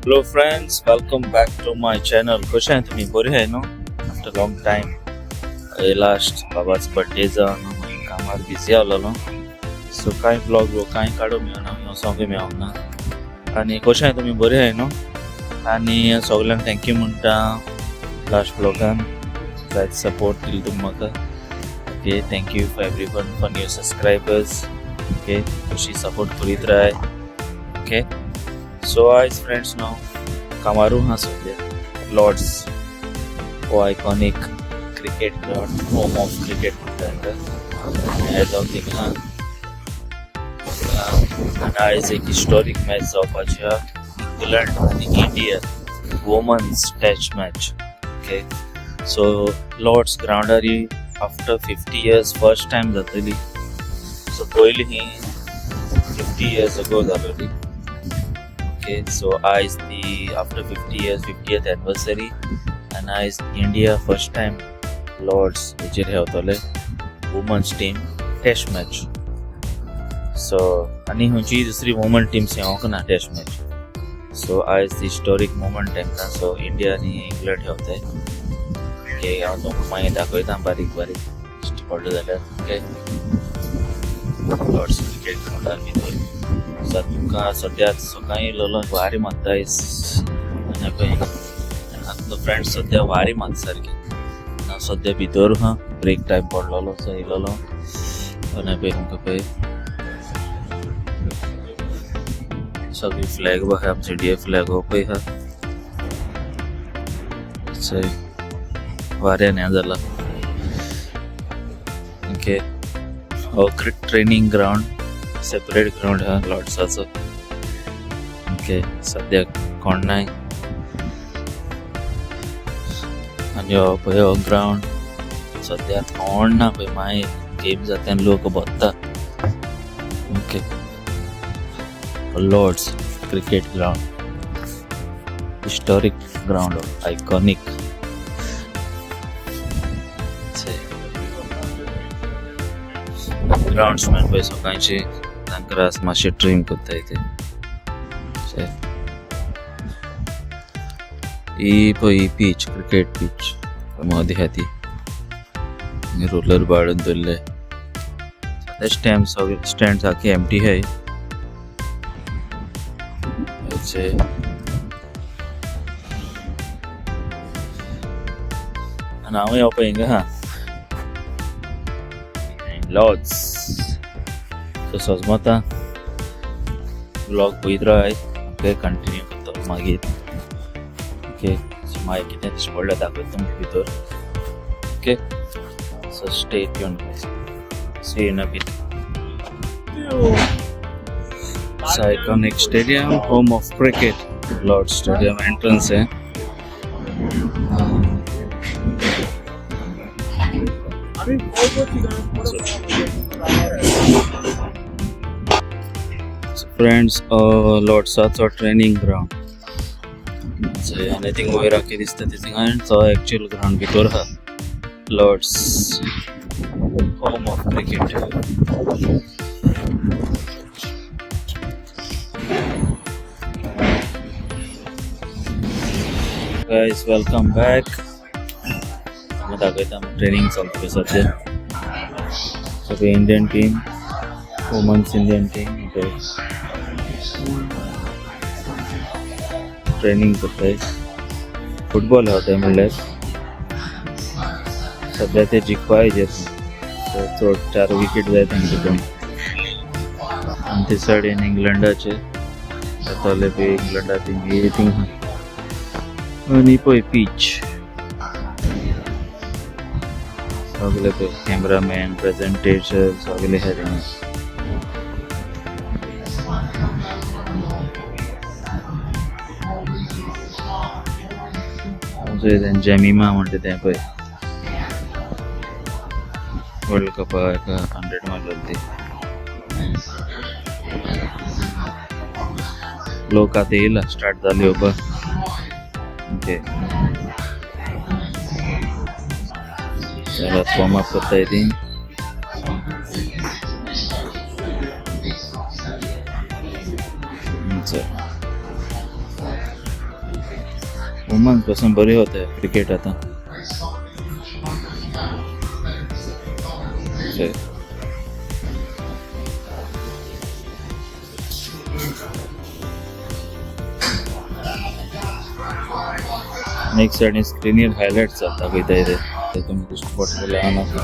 Hello friends, welcome back to my channel. कशें तुम्ही बरे आहे न्हू? आफ्टर लॉंग टाइम लास्ट बाबा's बर्थडे जावन मागीर कामार बिजी आसलेलो, सो कांय ब्लॉग कांय काडूंक मेळना, वचोंकूय मेळना. आनी कशें तुम्ही बरे आहे न्हू? आनी सगल्यांक thank you म्हणटा, लास्ट ब्लॉगान जायत सपोर्ट दिलो तुमी म्हाका. Okay, thank you for everyone, for new subscribers. Okay, अशी सपोर्ट करीत राय. ओके, सो आयज फ्रेंड्स न्हू कामारू आहा सद्या लॉर्ड्स हो iconic cricket ground, home of cricket म्हणटा तांकां. आयज हांव थिंगा आनी आयज एक हिस्टोरीक मॅच जावपाची आहा, इंग्लंड आनी India women's test match. Okay, so Lord's ग्रावंडार ही आफ्टर 50 इयर्स फर्स्ट टायम जातली. सो पयलीं ही 50 इयर्स अगो जालोली. ओके, सो आयज ती आफ्टर 50 इयर्स 50th anniversary आनी आयज इंडिया फर्स्ट टायम लॉर्ड्स हेजेर खेळतले women's team test match. So आनी खंयची दुसरी वुमन टीम्स येवंक ना टेस्ट मॅच. सो आयज हिस्टोरीक मोमेंट तांकां. सो इंडिया आनी इंग्लंड खेळताय. ओके, हांव तुमकां मागीर दाखयता बारीक बारीक दिश्टी पडलो जाल्यार. ओके, लॉर्ड्स क्रिकेट ग्रावंडार भितर सो तुमकां सद्या सकाळीं येयलेलो, वारें मारता आयज. आनी पळय आतां फ्रेंड्स सद्या वारें मारता सारकें. हांव सद्या भितर आहा, ब्रेक टायम पडलेलो सो येयलेलो. आनी पळय तुमकां पळय सगळी फ्लॅग आहा, आमची इंडिया फ्लॅग हो पळय आहा. वाऱ्यान हें जाला. ओके, हो ट्रेनींग ग्रावंड, सेपरेट ग्रावंड आहा लॉर्ड्साचो. ओके, सद्याक कोण नाय. आनी हो पळय हो ग्रावंड सद्या कोण ना पळय, मागीर गेम जाता आनी लोक भरता. Okay, Lord's cricket ground, historic ground, iconic. Groundsman पळय सकाळचे तांकां मातशें ट्रीम करताय ते. ही पळय ही पीच, क्रिकेट पीच मदीं आहा ती, रोलर बाळून दवरले. सद्या स्टँड सगळे स्टँड सारके एम्प्टी आहाय. आनी हांव यो पळय हिंगा आहा लॉर्ड्स. सो सजमता ब्लॉग पळयत राय. ओके, कंटिन्यू करता मागीर. ओके, सो मागीर कितें दिश्टी पडलें दाखयता तुमकां भितर. Okay, so stay tune guys, see you in a bit. It's iconic stadium, home of cricket, Lord's Stadium entrance Hai. So friends, Lord's also training ground. So anything वयर आखी दिसता ती थिंगा तो actual ground भितर आहा. Lord's, home of cricket. Guys, welcome back. आमी दाखयता ट्रेनिंग चलता सद्या. सगळे Indian team, women's Indian team training करताय. फुटबॉल आहा ते म्हणल्यार सद्या ते जिखपा हेजेर. सो चड 4 विकेट जाय तांकां दोन. आनी ते सायडीन इंग्लंडाचे जाताले पळय, इंग्लंडा थिंग थिंग. आनी पळय पीच सगळे पळय, कॅमेरामॅन, प्रेजेंटेशन सगळे आहा थिंगा. जेमिमा म्हणटा तें पळय, वर्ल्ड कपाक 100 मारलेली ती. लोक आतां येयला, स्टार्ट जाले येवपाक. ओके, चला वॉर्म अप करताय ती. वुमन्स पासून बरी वता क्रिकेट आतां. नेक्स्ट सायडीन स्क्रिनीर हायलायट जाता पळयता ते तुमी दिश्टी पडटलें ल्हान आसा.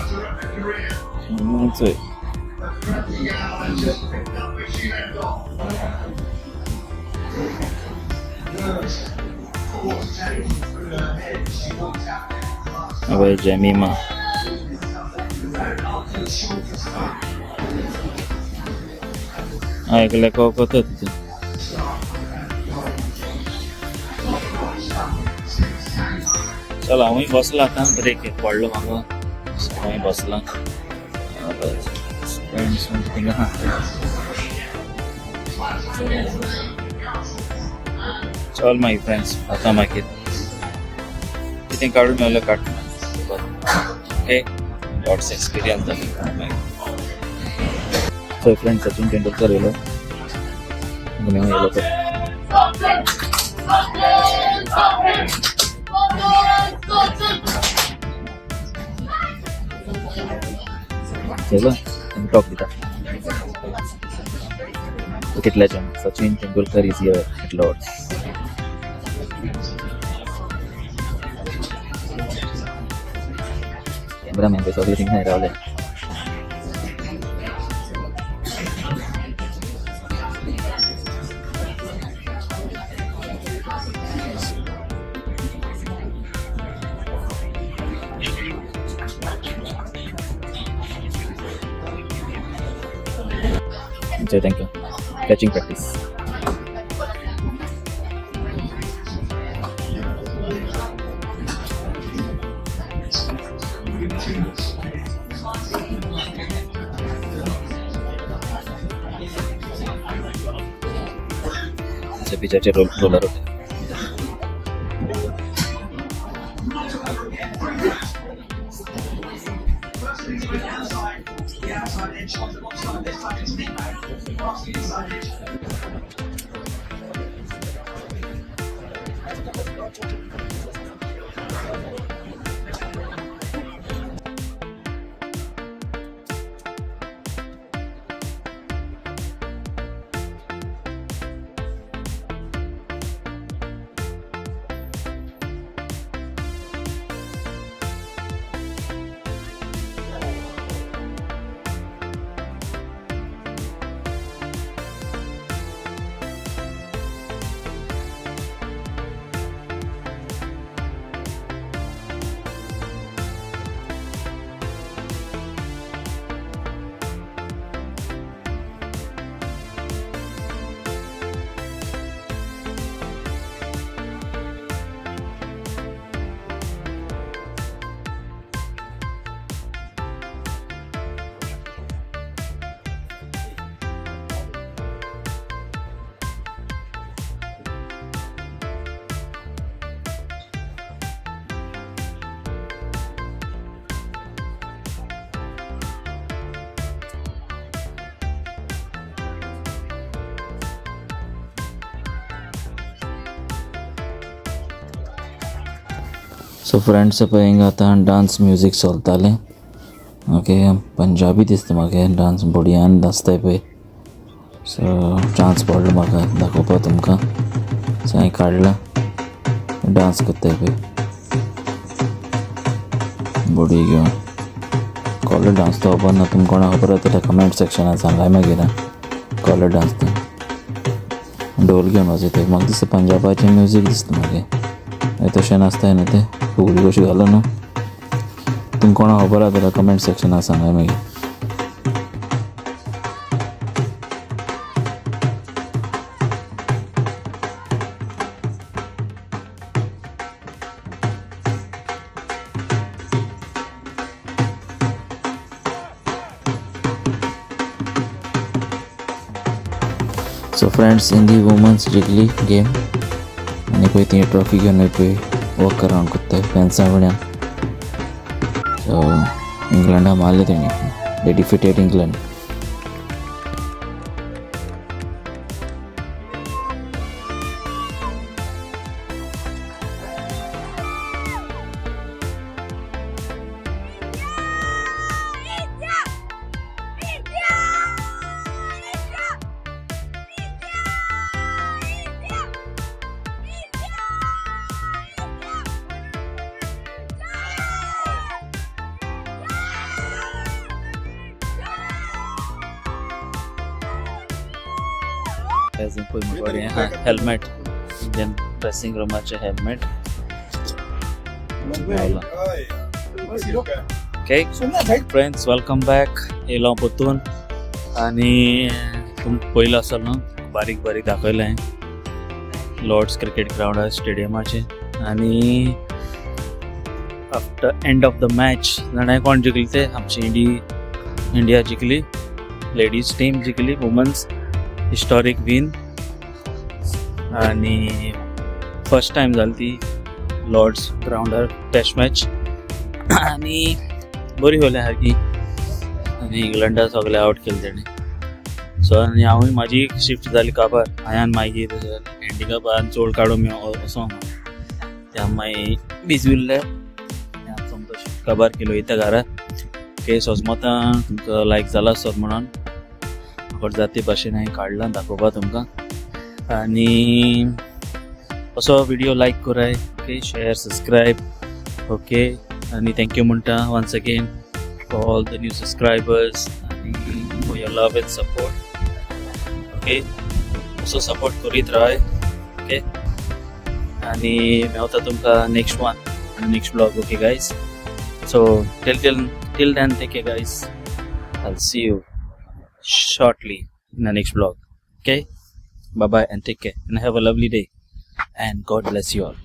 चोय जेमिमा एकल्या कोता तितून. चल हांवूय बसला आतां, ब्रेक एक पडलो म्हाका, हांवूय बसला. फ्रेंड्स थिंगा चल मागीर फ्रेंड्स आतां मागीर कितें काडून मेळ्ळें काडटा. ओके, लॉर्ड्स एक्सपिरियन्स जालें मागीर. सो फ्रेंड्स सचिन तेंडुलकर येयलो, येयलो तो. चलो टॉक दिता. Cricket legend Sachin Tendulkar is here at Lords. Cameraman पे सगळे थिंगा रावले. Thank you. Catching practice. पिचाचे रोलर होते. सो फ्रेंड्स पळय हिंगा आतां डांस म्युजीक चलतालें. ओके, पंजाबी दिसता म्हाका डांस, बोडयान नाचताय पळय. सो चान्स पडलो म्हाका दाखोवपाक तुमकां. सो हांवें काडला डांस करताय पळय बोडी घेवन. कसलो डांस तो खबर ना, तुमकां कोणाक खबर आसा जाल्यार कमेंट सेक्शनान सांगाय मागीर कसलो डांस तो. ढोल घेवन वाजयताय म्हाका दिसता, पंजाबाचें म्युजीक दिसता म्हाका. तशें नासताय न्हू तें फुगडी कशी घालून न्हू. तुमकां कोणाक खबर आसा जाल्यार कमेंट सेक्शनान सांगाय मागीर. So friends, in the women's जिखली गेम आनी पळय ती ट्रॉफी घेवन पळय वॉक अरावंड करताय फॅन्सां फुड्यान. सो इंग्लंडा मारले तेणी, they defeated England. गायज, पळय म्हजे कडेन हेल्मेट, इंडियन ड्रेसिंग रुमाचें helmet. Okay friends, welcome back. येयलो हांव परतून आनी तुमकां पयलो आसलो न्हू, बारीक बारीक दाखयलें लॉर्ड्स क्रिकेट ग्रावंडार स्टेडियमाचें. आनी after end of the match जाणा कोण जिखली ते? आमची इंडिया जिखली, लेडीज टीम जिखली, वुमन्स हिस्टॉरीक विन. आनी फर्स्ट टायम जाली ती लॉर्ड्स ग्रावंडार टेस्ट मॅच आनी बरी खेळ्ळी सारकी आनी इंग्लंडा सगळे आवट केले तेणे. सो आनी हांवूय म्हाजी शिफ्ट जाली काबार. हांवें मागीर हँडिकॅपान चोड काडून वचोंक त्या मागीर बिजी उरले, सोमतो शिफ्ट काबार केलो वयता घरा. ओके, सोजमता तुमकां लायक जाला आसत म्हणून म्हाका जाते भाशेन हांवें काडलां दाखोवपा तुमकां. आनी असो व्हिडिओ लायक कराय, ओके, शेअर, सबस्क्रायब, ओके. आनी thank you म्हणटा once again for all the new subscribers आनी for your love and support. Okay, असो सपोर्ट करीत राय. ओके, आनी मेवता तुमकां next one, next vlog. Okay guys, so till then, take care guys. I'll see you shortly in the next vlog. Okay, bye bye and take care and have a lovely day and God bless you all.